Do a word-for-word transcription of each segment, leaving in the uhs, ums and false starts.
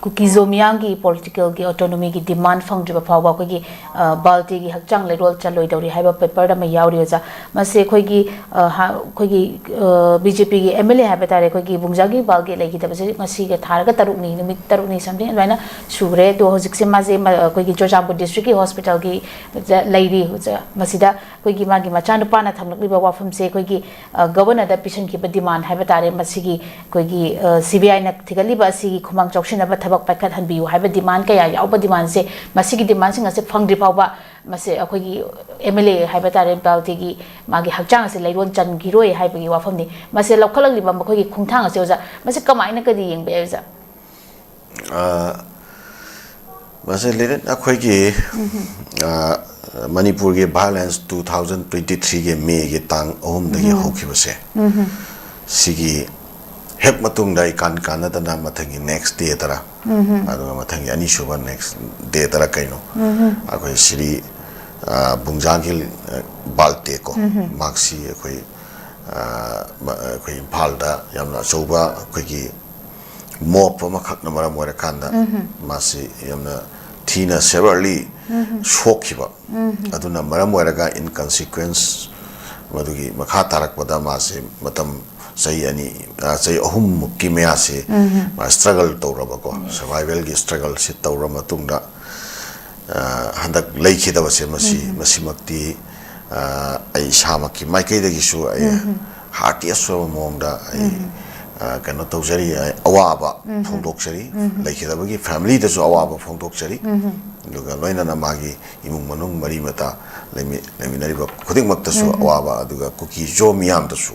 ꯀꯨꯀꯤ ꯖꯣ ꯃꯤꯌꯥꯝꯒꯤ ꯄꯣꯂꯤꯇꯤꯀꯦꯜꯒꯤ ꯑꯣꯇꯣꯅꯣꯃꯤꯒꯤ ꯗꯤꯃꯥꯟ ꯐꯪꯗ꯭ꯔꯤꯕ ꯐꯥꯎꯕ ꯑꯩꯈꯣꯏꯒꯤ, ꯑ, ꯕꯥꯜꯇꯤꯒꯤ ꯍꯛꯆꯥꯡ ꯂꯩꯔꯣꯜ ꯆꯜꯂꯣꯏꯗꯧꯔꯤ ꯍꯥꯏꯕ ꯄꯦꯄꯔ ꯑꯃ ꯌꯥꯎꯔꯤ, ꯑꯣꯖꯥ꯫ ꯃꯁꯤ ꯑꯩꯈꯣꯏꯒꯤ, ꯑ, ꯍꯥ-, ꯑꯩꯈꯣꯏꯒꯤ, ꯑ, ꯕꯤ ꯖꯦ ꯄꯤꯒꯤ ꯑꯦꯝ ꯑꯦꯜ ꯑꯦ ꯍꯥꯏꯕ ꯇꯥꯔꯦ, ꯑꯩꯈꯣꯏꯒꯤ ꯕꯨꯡꯖꯥꯒꯤ ꯕꯥꯜꯒꯤ ꯂꯩꯈꯤꯗꯕꯁꯦ ꯉꯁꯤꯒ ꯊꯥꯔꯒ ꯇꯔꯨꯛꯅꯤ, ꯅꯨꯃꯤꯠ ꯇꯔꯨꯛꯅꯤ something ꯑꯗꯨꯃꯥꯏꯅ ꯁꯨꯔꯦ꯫ ꯑꯗꯣ ꯍꯧꯖꯤꯛꯁꯦ ꯃꯥꯁꯦ ꯃ-, ꯑꯩꯈꯣꯏꯒꯤ ꯆꯨꯔꯆꯥꯟꯄꯨꯔ ꯗꯤꯁꯇ꯭ꯔꯤꯛꯀꯤ ꯍꯣꯁꯄꯤꯇꯥꯜꯒꯤ ꯂꯩꯔꯤ꯫ ꯑꯣꯖꯥ, ꯃꯁꯤꯗ ꯑꯩꯈꯣꯏꯒꯤ ꯃꯥꯒꯤ ꯃꯆꯥꯅꯨꯄꯥꯅ ꯊꯝꯂꯛꯂꯤꯕ ꯋꯥꯐꯝꯁꯦ ꯑꯩꯈꯣꯏꯒꯤ, ꯑ, ꯒꯕꯔꯅꯔꯗ ꯄꯤꯁꯤꯟꯈꯤꯕ ꯗꯤꯃꯥꯟ ꯍꯥꯏꯕ ꯇꯥꯔꯦ꯫ ꯃꯁꯤꯒꯤ ꯑꯩꯈꯣꯏꯒꯤ, ꯑ, ꯁꯤ ꯕꯤ ꯑꯥꯏꯅ ꯊꯤꯒꯠꯂꯤꯕ ꯑꯁꯤꯒꯤ ꯈꯨꯃꯥꯡ ꯆꯥꯎꯁꯤꯟꯅꯕ ꯊꯕꯛ ꯄꯥꯏꯈꯠꯍꯟꯕꯤꯌꯨ ꯍꯥꯏꯕ ꯗꯤꯃꯥꯟ ꯀꯌꯥ ꯌꯥꯎꯕ ꯗꯤꯃꯥꯟꯁꯦ, ꯃꯁꯤꯒꯤ ꯗꯤꯃꯥꯟꯁꯤꯡ ꯑꯁꯦ ꯐꯪꯗ꯭ꯔꯤ ꯐꯥꯎꯕ ꯃꯁꯦ ꯑꯩꯈꯣꯏꯒꯤ ꯑꯦꯝ ꯑꯦꯜ ꯑꯦ ꯍꯥꯏꯕ ꯇꯥꯔꯦ, ꯕꯥꯜꯇꯤꯒꯤ ꯃꯥꯒꯤ ꯍꯛꯆꯥꯡ ꯑꯁꯦ ꯂꯩꯔꯣꯟ ꯆꯟꯈꯤꯔꯣꯏ ꯍꯥꯏꯕꯒꯤ ꯋꯥꯐꯝꯅꯤ꯫ ꯃꯁꯦ ꯂꯧꯈꯠꯂꯛꯂꯤꯕ ꯃꯈꯣꯏꯒꯤ ꯈꯣꯡꯊꯥꯡ ꯑꯁꯦ, ꯑꯣꯖꯥ, ꯃꯁꯤ ꯀꯃꯥꯏꯅ ꯀꯔꯤ ꯌꯦꯡꯕ ꯌꯥꯏ, ꯑꯣꯖꯥ? ꯑ, ꯃꯁꯤ ꯂꯤꯔꯤꯛ ꯑꯩꯈꯣꯏꯒꯤ, ꯑ, ꯃꯅꯤꯄꯨꯔꯒꯤ violence two thousand twenty threeꯒꯤ ꯃꯦꯒꯤ ꯇꯥꯡ ꯑꯍꯨꯝꯗꯒꯤ ꯍꯧꯈꯤꯕꯁꯦ, ꯁꯤꯒꯤ ꯍꯦꯛ ꯃꯇꯨꯡꯗ ꯏꯀꯥꯟ ꯀꯥꯟꯅꯗꯅ ꯃꯊꯪꯒꯤ next dayꯗꯔ, ꯑꯗꯨꯒ ꯃꯊꯪꯒꯤ ꯑꯅꯤꯁꯨꯕ next dayꯗꯔ ꯀꯩꯅꯣ, ꯑꯩꯈꯣꯏ ꯁꯤꯔꯤ, ꯑ, ꯕꯨꯡꯖꯥꯒꯤ, ꯑ, ꯕꯥꯜꯇꯦꯀꯣ, ꯃꯍꯥꯛꯁꯤ ꯑꯩꯈꯣꯏ, ꯑ, ꯃ-, ꯑꯩꯈꯣꯏ ꯏꯝꯐꯥꯜꯗ ꯌꯥꯝꯅ ꯑꯆꯧꯕ ꯑꯩꯈꯣꯏꯒꯤ mob ꯑꯃꯈꯛꯅ ꯃꯔꯝ ꯑꯣꯏꯔꯀꯥꯟꯗ ꯃꯥꯁꯤ ꯌꯥꯝꯅ ꯊꯤꯅ severely ꯁꯣꯛꯈꯤꯕ꯫ ꯑꯗꯨꯅ ꯃꯔꯝ ꯑꯣꯏꯔꯒ in consequence ꯃꯗꯨꯒꯤ ꯃꯈꯥ ꯇꯥꯔꯛꯄꯗ ꯃꯥꯁꯦ ꯃꯇꯝ ꯆꯍꯤ ꯑꯅꯤ, ꯑ, ꯆꯍꯤ ꯑꯍꯨꯝꯃꯨꯛꯀꯤ ꯃꯌꯥꯁꯦ ꯃꯥ struggle ꯇꯧꯔꯕꯀꯣ, survivalꯒꯤ struggleꯁꯦ ꯇꯧꯔ ꯃꯇꯨꯡꯗ, ꯑ, ꯍꯟꯗꯛ ꯂꯩꯈꯤꯗꯕꯁꯦ ꯃꯁꯤ, ꯃꯁꯤꯃꯛꯇꯤ, ꯑ, ꯑꯩ ꯏꯁꯥꯃꯛꯀꯤ ꯃꯥꯏꯀꯩꯗꯒꯤꯁꯨ ꯑꯩ heartiest ꯑꯣꯏꯕ ꯃꯑꯣꯡꯗ ꯑꯩ, ꯑ, ꯀꯩꯅꯣ ꯇꯧꯖꯔꯤ, ꯑꯩ ꯑꯋꯥꯕ ꯐꯣꯡꯗꯣꯛꯆꯔꯤ꯫ ꯂꯩꯈꯤꯗꯕꯒꯤ familyꯗꯁꯨ ꯑꯋꯥꯕ ꯐꯣꯡꯗꯣꯛꯆꯔꯤ꯫ ꯑꯗꯨꯒ ꯂꯣꯏꯅꯅ ꯃꯥꯒꯤ ꯏꯃꯨꯡ ꯃꯅꯨꯡ ꯃꯔꯤ ꯃꯇꯥ ꯂꯩꯃꯤ-, ꯂꯩꯃꯤꯟꯅꯔꯤꯕ ꯈꯨꯗꯤꯡꯃꯛꯇꯁꯨ ꯑꯋꯥꯕ, ꯑꯗꯨꯒ ꯀꯨꯀꯤ ꯖꯣ ꯃꯤꯌꯥꯝꯗꯁꯨ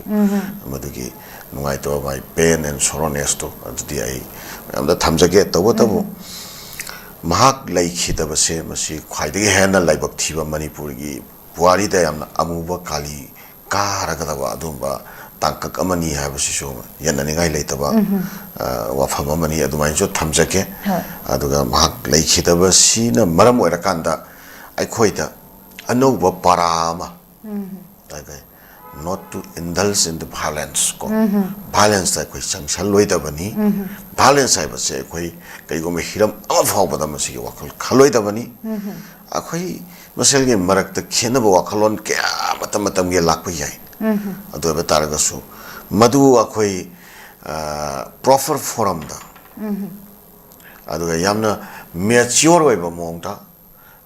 ꯃꯗꯨꯒꯤ ꯅꯨꯡꯉꯥꯏꯇꯕ, my pain and sournessꯇꯣ ꯑꯗꯨꯗꯤ ꯑꯩ ꯃꯌꯥꯝꯗ ꯊꯝꯖꯒꯦ꯫ ꯇꯧꯕꯇꯕꯨ ꯃꯍꯥꯛ ꯂꯩꯈꯤꯗꯕꯁꯦ ꯃꯁꯤ ꯈ꯭ꯋꯥꯏꯗꯒꯤ ꯍꯦꯟꯅ ꯂꯥꯏꯕꯛ ꯊꯤꯕ, ꯃꯅꯤꯄꯨꯔꯒꯤ ꯄꯨꯋꯥꯔꯤꯗ ꯌꯥꯝꯅ ꯑꯃꯨꯕ ꯀꯥꯂꯤ ꯀꯥꯔꯒꯗꯕ ꯑꯗꯨꯒꯨꯝꯕ ꯇꯥꯡꯀꯛ ꯑꯃꯅꯤ ꯍꯥꯏꯕꯁꯤꯁꯨ ꯌꯦꯠꯅꯅꯤꯡꯉꯥꯏ ꯂꯩꯇꯕ, ꯑ, ꯋꯥꯐꯝ ꯑꯃꯅꯤ꯫ ꯑꯗꯨꯃꯥꯏꯅꯁꯨ ꯊꯝꯖꯒꯦ꯫ ꯍꯣꯏ꯫ ꯑꯗꯨꯒ ꯃꯍꯥꯛ ꯂꯩꯈꯤꯗꯕꯁꯤꯅ ꯃꯔꯝ ꯑꯣꯏꯔꯀꯥꯟꯗ ꯑꯩꯈꯣꯏꯗ ꯑꯅꯧꯕ ꯄꯔꯥ ꯑꯃ, ꯑꯩꯈꯣꯏ not to indulge in the violence ꯀꯣ꯫ Violence ꯇ ꯑꯩꯈꯣꯏ ꯆꯪꯁꯜꯂꯣꯏꯗꯕꯅꯤ꯫ Violence ꯍꯥꯏꯕꯁꯦ ꯑꯩꯈꯣꯏ ꯀꯩꯒꯨꯝꯕ ꯍꯤꯔꯝ ꯑꯃ ꯐꯥꯎꯕꯗ ꯃꯁꯤꯒꯤ ꯋꯥꯈꯜ ꯈꯜꯂꯣꯏꯗꯕꯅꯤ꯫ ꯑꯩꯈꯣꯏ ꯃꯁꯦꯜꯒꯤ ꯃꯔꯛꯇ ꯈꯦꯠꯅꯕ ꯋꯥꯈꯜꯂꯣꯟ ꯀꯌꯥ ꯃꯇꯝ ꯃꯇꯝꯒꯤ ꯂꯥꯛꯄ ꯌꯥꯏ꯫ ꯑꯗꯨ ꯑꯣꯏꯕ ꯇꯥꯔꯒꯁꯨ ꯃꯗꯨ ꯑꯩꯈꯣꯏ proper forum ꯗ, ꯑꯗꯨꯒ ꯌꯥꯝꯅ mature ꯑꯣꯏꯕ ꯃꯑꯣꯡꯗ,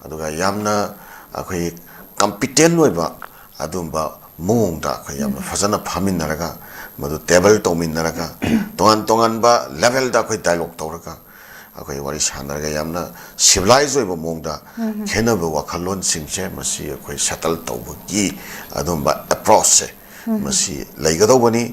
ꯑꯗꯨꯒ ꯌꯥꯝꯅ ꯑꯩꯈꯣꯏ competent ꯑꯣꯏꯕ ꯑꯗꯨꯝꯕ ꯃꯑꯣꯡꯗ ꯑꯩꯈꯣꯏ ꯌꯥꯝꯅ ꯐꯖꯅ ꯐꯝꯃꯤꯟꯅꯔꯒ, ꯃꯗꯨ table ꯇꯧꯃꯤꯟꯅꯔꯒ, ꯇꯣꯉꯥꯟ ꯇꯣꯉꯥꯟꯕ level ꯗ ꯑꯩꯈꯣꯏ dialogue ꯇꯧꯔꯒ, ꯑꯩꯈꯣꯏ ꯋꯥꯔꯤ ꯁꯥꯟꯅꯔꯒ ꯌꯥꯝꯅ civilized ꯑꯣꯏꯕ ꯃꯑꯣꯡꯗ ꯈꯦꯠꯅꯕ ꯋꯥꯈꯜꯂꯣꯟꯁꯤꯡꯁꯦ ꯃꯁꯤ ꯑꯩꯈꯣꯏ settle ꯇꯧꯕꯒꯤ ꯑꯗꯨꯝꯕ approach ꯁꯦ ꯃꯁꯤ ꯂꯩꯒꯗꯧꯕꯅꯤ꯫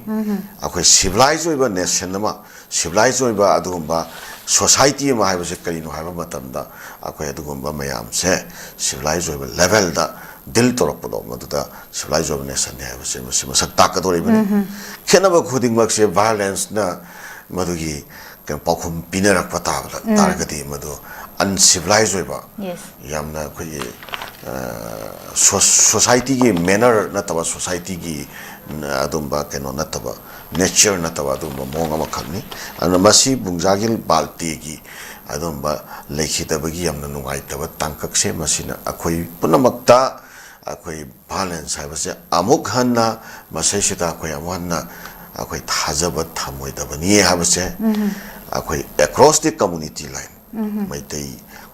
ꯑꯩꯈꯣꯏ civilized ꯑꯣꯏꯕ nation ꯑꯃ, civilized ꯑꯣꯏꯕ ꯑꯗꯨꯒꯨꯝꯕ society ꯑꯃ ꯍꯥꯏꯕꯁꯦ ꯀꯔꯤꯅꯣ ꯍꯥꯏꯕ ꯃꯇꯝꯗ, ꯑꯩꯈꯣꯏ ꯑꯗꯨꯒꯨꯝꯕ ꯃꯌꯥꯝꯁꯦ civilized ꯑꯣꯏꯕ level ꯗ deal ꯇꯧꯔꯛꯄꯗꯣ, ꯃꯗꯨꯗ civilized ꯑꯣꯏꯕ nation ꯅꯤ ꯍꯥꯏꯕꯁꯦ ꯃꯁꯤ ꯃꯁꯛ ꯇꯥꯛꯀꯗꯧꯔꯤꯕꯅꯤ꯫ ꯈꯦꯠꯅꯕ ꯈꯨꯗꯤꯡꯃꯛꯁꯦ violence ꯅ ꯃꯗꯨꯒꯤ ꯀꯩꯅꯣ ꯄꯥꯎꯈꯨꯝ ꯄꯤꯅꯔꯛꯄ ꯇꯥꯕꯗ ꯇꯥꯔꯒꯗꯤ ꯃꯗꯨ uncivilized ꯑꯣꯏꯕ, Yes. ꯌꯥꯝꯅ ꯑꯩꯈꯣꯏꯒꯤ society ꯒꯤ manner ꯅꯠꯇꯕ, society ꯒꯤ ꯑꯗꯨꯝꯕ ꯀꯩꯅꯣ ꯅꯠꯇꯕ, nature ꯅꯠꯇꯕ ꯑꯗꯨꯝꯕ ꯃꯑꯣꯡ ꯑꯃꯈꯛꯅꯤ꯫ ꯑꯗꯨꯅ ꯃꯁꯤ ꯕꯨꯡꯖꯥꯒꯤꯜ ꯕꯥꯜꯇꯦꯒꯤ ꯑꯗꯨꯝꯕ ꯂꯩꯈꯤꯗꯕꯒꯤ ꯌꯥꯝꯅ ꯅꯨꯡꯉꯥꯏꯇꯕ ꯇꯥꯡꯀꯛꯁꯦ, ꯃꯁꯤꯅ ꯑꯩꯈꯣꯏ ꯄꯨꯝꯅꯃꯛꯇ ꯑꯩꯈꯣꯏ violence ꯍꯥꯏꯕꯁꯦ ꯑꯃꯨꯛ ꯍꯟꯅ, ꯃꯁꯤꯁꯤꯗ ꯑꯩꯈꯣꯏ ꯑꯃꯨꯛ ꯍꯟꯅ ꯑꯩꯈꯣꯏ ꯊꯥꯖꯕ ꯊꯝꯃꯣꯏꯗꯕꯅꯤ ꯍꯥꯏꯕꯁꯦ ꯑꯩꯈꯣꯏ across the community line, Meitei,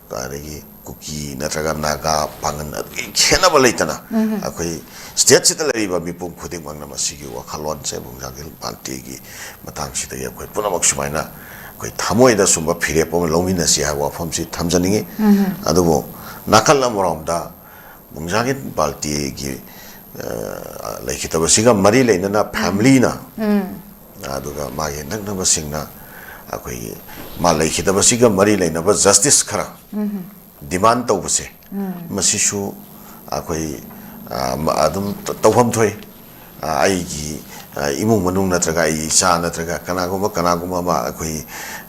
ꯑꯗꯒꯤ ꯀꯨꯀꯤ ꯅꯠꯇ꯭ꯔꯒ ꯅꯥꯒꯥ, ꯄꯥꯡꯒꯜ, ꯑꯗꯨꯒꯤ ꯈꯦꯠꯅꯕ ꯂꯩꯇꯅ ꯑꯩꯈꯣꯏ state ꯁꯤꯗ ꯂꯩꯔꯤꯕ ꯃꯤꯄꯨꯝ ꯈꯨꯗꯤꯡꯃꯛꯅ ꯃꯁꯤꯒꯤ ꯋꯥꯈꯜꯂꯣꯟꯁꯦ ꯕꯨꯡꯖꯥꯒꯤꯜ ꯕꯥꯜꯇꯦꯒꯤ ꯃꯇꯥꯡꯁꯤꯗꯒꯤ ꯑꯩꯈꯣꯏ ꯄꯨꯝꯅꯃꯛ ꯁꯨꯃꯥꯏꯅ ꯑꯩꯈꯣꯏ ꯊꯃꯣꯏꯗ ꯁꯨꯝꯕ ꯐꯤꯔꯦꯞ ꯑꯃ ꯂꯧꯃꯤꯟꯅꯁꯤ ꯍꯥꯏꯕ ꯋꯥꯐꯝꯁꯤ ꯊꯝꯖꯅꯤꯡꯉꯤ꯫ ꯑꯗꯨꯕꯨ ꯅꯥꯀꯜ ꯑꯃꯔꯣꯝꯗ ꯕꯨꯡꯖꯥꯒꯤꯜ ꯕꯥꯜꯇꯦꯒꯤ ꯂꯩꯈꯤꯗꯕꯁꯤꯒ ꯃꯔꯤ ꯂꯩꯅꯅ family ꯅ, ꯑꯗꯨꯒ ꯃꯥꯒꯤ ꯅꯛꯅꯕꯁꯤꯡꯅ ꯑꯩꯈꯣꯏꯒꯤ ꯃꯥ ꯂꯩꯈꯤꯗꯕꯁꯤꯒ ꯃꯔꯤ ꯂꯩꯅꯕ justice ꯈꯔ demand ꯇꯧꯕꯁꯦ, ꯃꯁꯤꯁꯨ ꯑꯩꯈꯣꯏ ꯑꯗꯨꯝ ꯇꯧꯐꯝ ꯊꯣꯛꯏ꯫ ꯑ, ꯑꯩꯒꯤ, ꯑ, ꯏꯃꯨꯡ ꯃꯅꯨꯡ ꯅꯠꯇ꯭ꯔꯒ ꯑꯩꯒꯤ ꯏꯆꯥ ꯅꯠꯇ꯭ꯔꯒ ꯀꯅꯥꯒꯨꯝꯕ, ꯀꯅꯥꯒꯨꯝꯕ ꯑꯃ ꯑꯩꯈꯣꯏ,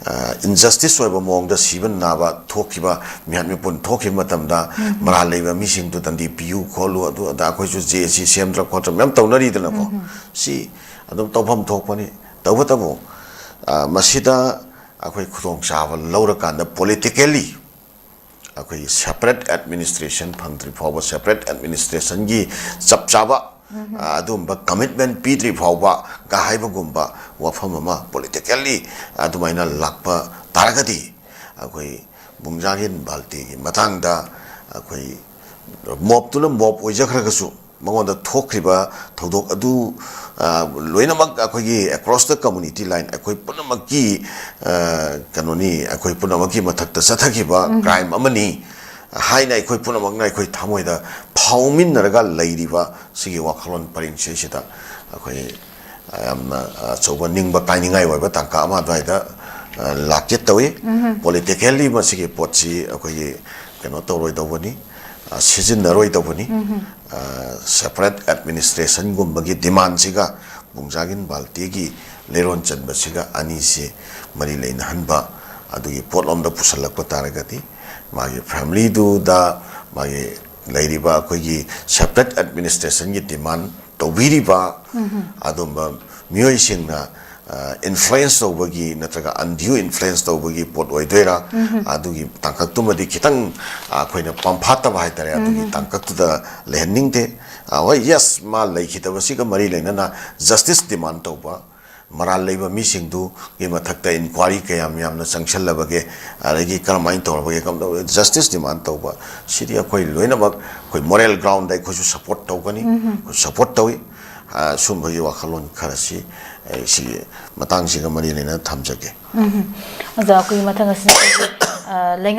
ꯑ, injustice ꯑꯣꯏꯕ ꯃꯑꯣꯡꯗ ꯁꯤꯕ ꯅꯥꯕ ꯊꯣꯛꯈꯤꯕ, ꯃꯤꯍꯥꯠ ꯃꯤꯄꯨꯟ ꯊꯣꯛꯈꯤꯕ ꯃꯇꯝꯗ, ꯎꯝ꯫ ꯃꯔꯥꯜ ꯂꯩꯕ ꯃꯤꯁꯤꯡꯗꯨ ꯗꯟꯗꯤ ꯄꯤꯌꯨ ꯈꯣꯠꯂꯨ, ꯑꯗꯨ ꯑꯗꯥ ꯑꯩꯈꯣꯏꯁꯨ JAC ꯁꯦꯝꯗ꯭ꯔ ꯈꯣꯠꯇ꯭ꯔ ꯃꯌꯥꯝ ꯇꯧꯅꯔꯤꯗꯅꯀꯣ꯫ ꯎꯝ꯫ ꯁꯤ ꯑꯗꯨꯝ ꯇꯧꯐꯝ ꯊꯣꯛꯄꯅꯤ꯫ ꯇꯧꯕꯇꯕꯨ, ꯑ, ꯃꯁꯤꯗ ꯑꯩꯈꯣꯏ ꯈꯨꯗꯣꯡꯆꯥꯕ ꯂꯧꯔꯀꯥꯟꯗ politically ꯑꯩꯈꯣꯏꯒꯤ separate administration ꯐꯪꯗ꯭ꯔꯤ ꯐꯥꯎꯕ, separate administrationꯒꯤ ꯆꯞ ꯆꯥꯕ, ꯎꯝ꯫ ꯑ, ꯑꯗꯨꯝꯕ commitment ꯄꯤꯗ꯭ꯔꯤ ꯐꯥꯎꯕ ꯀ ꯍꯥꯏꯕꯒꯨꯝꯕ ꯋꯥꯐꯝ ꯑꯃ politically ꯑꯗꯨꯃꯥꯏꯅ ꯂꯥꯛꯄ ꯇꯥꯔꯒꯗꯤ, ꯑꯩꯈꯣꯏ ꯕꯨꯡꯖꯥꯒꯤꯟ ꯕꯥꯜꯇꯤꯒꯤ ꯃꯇꯥꯡꯗ ꯑꯩꯈꯣꯏ mobꯇꯨꯅ mob ꯑꯣꯏꯖꯈ꯭ꯔꯒꯁꯨ, ꯃꯉꯣꯟꯗ ꯊꯣꯛꯈ꯭ꯔꯤꯕ ꯊꯧꯗꯣꯛ ꯑꯗꯨ, ꯑ, ꯂꯣꯏꯅꯃꯛ ꯑꯩꯈꯣꯏꯒꯤ across the community line, ꯑꯩꯈꯣꯏ ꯄꯨꯝꯅꯃꯛꯀꯤ, ꯑ, ꯀꯩꯅꯣꯅꯤ, ꯑꯩꯈꯣꯏ ꯄꯨꯝꯅꯃꯛꯀꯤ ꯃꯊꯛꯇ ꯆꯠꯊꯈꯤꯕ ꯎꯝ꯫ Crime ꯑꯃꯅꯤ ꯍꯥꯏꯅ ꯑꯩꯈꯣꯏ ꯄꯨꯝꯅꯃꯛꯅ ꯑꯩꯈꯣꯏ ꯊꯃꯣꯏꯗ ꯐꯥꯎꯃꯤꯟꯅꯔꯒ ꯂꯩꯔꯤꯕ ꯁꯤꯒꯤ ꯋꯥꯈꯜꯂꯣꯟ ꯄꯔꯤꯡꯁꯤꯗꯩꯁꯤꯗ ꯑꯩꯈꯣꯏ ꯌꯥꯝꯅ ꯑꯆꯧꯕ ꯅꯤꯡꯕ ꯀꯥꯏꯅꯤꯡꯉꯥꯏ ꯑꯣꯏꯕ ꯇꯥꯡꯀꯛ ꯑꯃ ꯑꯗꯨꯋꯥꯏꯗ, ꯑ, ꯂꯥꯛꯀꯦ ꯇꯧꯏ꯫ ꯎꯝ꯫ Politically ꯃꯁꯤꯒꯤ ꯄꯣꯠꯁꯤ ꯑꯩꯈꯣꯏꯒꯤ ꯀꯩꯅꯣ ꯇꯧꯔꯣꯏꯗꯧꯕꯅꯤ, ꯑ, ꯁꯤꯖꯤꯟꯅꯔꯣꯏꯗꯧꯕꯅꯤ꯫ ꯎꯝ꯫ ꯑ, separate administrationꯒꯨꯝꯕꯒꯤ demandꯁꯤꯒ ꯕꯨꯡꯖꯥꯒꯤꯟ ꯕꯥꯜꯇꯤꯒꯤ ꯂꯩꯔꯣꯟ ꯆꯟꯕꯁꯤꯒ ꯑꯅꯤꯁꯤ ꯃꯔꯤ ꯂꯩꯅꯍꯟꯕ ꯑꯗꯨꯒꯤ ꯄꯣꯠꯂꯣꯝꯗ ꯄꯨꯁꯜꯂꯛꯄ ꯇꯥꯔꯒꯗꯤ, ꯃꯥꯒꯤ familyꯗꯨꯗ ꯃꯥꯒꯤ ꯂꯩꯔꯤꯕ ꯑꯩꯈꯣꯏꯒꯤ separate administrationꯒꯤ demand ꯇꯧꯕꯤꯔꯤꯕ ꯎꯝ꯫ ꯑꯗꯨꯝꯕ ꯃꯤꯑꯣꯏꯁꯤꯡꯅ, ꯑ, influence ꯇꯧꯕꯒꯤ ꯅꯠꯇ꯭ꯔꯒ undue influence ꯇꯧꯕꯒꯤ ꯄꯣꯠ ꯑꯣꯏꯗꯣꯏꯔꯥ? ꯎꯝ꯫ ꯑꯗꯨꯒꯤ ꯇꯥꯡꯀꯛꯇꯨꯃꯗꯤ ꯈꯤꯇꯪ, ꯑ, ꯑꯩꯈꯣꯏꯅ ꯄꯝꯐꯥꯠꯇꯕ ꯍꯥꯏꯇꯥꯔꯦ, ꯑꯗꯨꯒꯤ ꯎꯝ꯫ ꯇꯥꯡꯀꯛꯇꯨꯗ ꯂꯩꯍꯟꯅꯤꯡꯗꯦ꯫ ꯑ, ꯍꯣꯏ, yes, ꯃꯥ ꯂꯩꯈꯤꯗꯕꯁꯤꯒ ꯃꯔꯤ ꯂꯩꯅꯅ justice demand ꯇꯧꯕ, ꯃꯔꯥꯜ ꯂꯩꯕ ꯃꯤꯁꯤꯡꯗꯨꯒꯤ ꯃꯊꯛꯇ inquiry ꯀꯌꯥꯝ ꯌꯥꯝꯅ ꯆꯪꯁꯜꯂꯕꯒꯦ, ꯑꯗꯒꯤ ꯀꯔꯝꯍꯥꯏꯅ ꯇꯧꯔꯕꯒꯦ, ꯀꯝꯗꯧꯔꯦ, justice demand ꯇꯧꯕ, ꯁꯤꯗꯤ ꯑꯩꯈꯣꯏ ꯂꯣꯏꯅꯃꯛ ꯑꯩꯈꯣꯏ moral groundꯗ ꯑꯩꯈꯣꯏꯁꯨ support ꯇꯧꯒꯅꯤ, ꯎꯝ꯫ ꯑꯩꯈꯣꯏ support ꯇꯧꯏ꯫ ꯑ, ꯁꯨꯝꯕꯒꯤ ꯋꯥꯈꯜꯂꯣꯟ ꯈꯔꯁꯤ ꯑꯩ ꯁꯤꯒꯤ ꯃꯇꯥꯡꯁꯤꯒ ꯃꯔꯤ ꯂꯩꯅꯅ ꯊꯝꯖꯒꯦ꯫ ꯎꯝ꯫ ꯑꯣꯖꯥ, ꯑꯩꯈꯣꯏꯒꯤ ꯃꯊꯪ ꯑꯁꯤꯅ, ꯑ, ꯂꯩꯉꯥꯛ